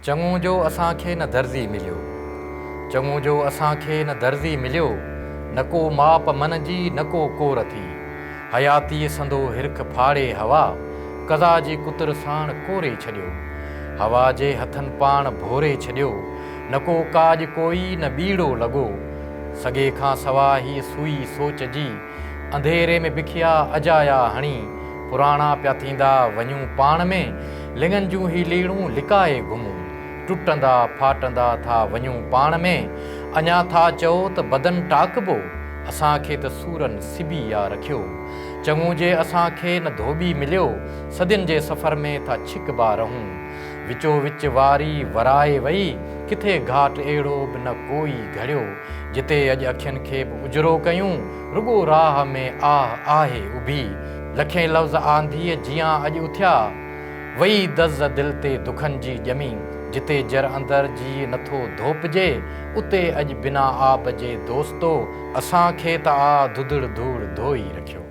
چڱو جو اسان کي نه درزي مليو. چڱو جو اسان کي نه درزي مليو، نه ڪو ماپ من جي نه ڪو ڪور ٿي. حياتيء سندو هرک ڦاڙي هوا، قضا جي ڪتر ساڻ ڪوري ڇڏيو. هوا جي هٿن پاڻ ڀوري ڇڏيو، نه ڪو ڪاڄ ڪوئي نه ٻيڙو لڳو. سڳي کان سوا هيء سوئي سوچ جي، انڌيري ۾ بکيا اجايا هڻي، پراڻا پيا ٿيندا وڃون پاڻ ۾، لڱن جون هي ليڙون لڪائي گهمون، ٽٽندا ڦاٽندا ٿا وڃون پاڻ ۾، اڃا ٿا چئو ته بدن ٽاڪبو، اسان کي ته سورن سبي آ رکيو. چڱو جي اسان کي نه ڌوٻي مليو، صدين جي سفر ۾ ٿا ڇڪبا رهون. وچو وچ واري ورائي وئي، ڪٿي گهاٽ اهڙو به نه ڪوئي گهڙيو، جتي اڄ اکين کي به اجرو ڪيون، رڳو راهه ۾ آهه آهي اڀي. لکين لفظ آنڌيء جيان اڄ اٿيا، وئي دز دل تي دکن جي ڄمي، جتي جر اندر جيء نٿو ڌوپجي، اتي اڄ بنا آب جي دوستو، اسان کي ته آ ڌڌڙ ڌوڙ ڌوئي رکيو.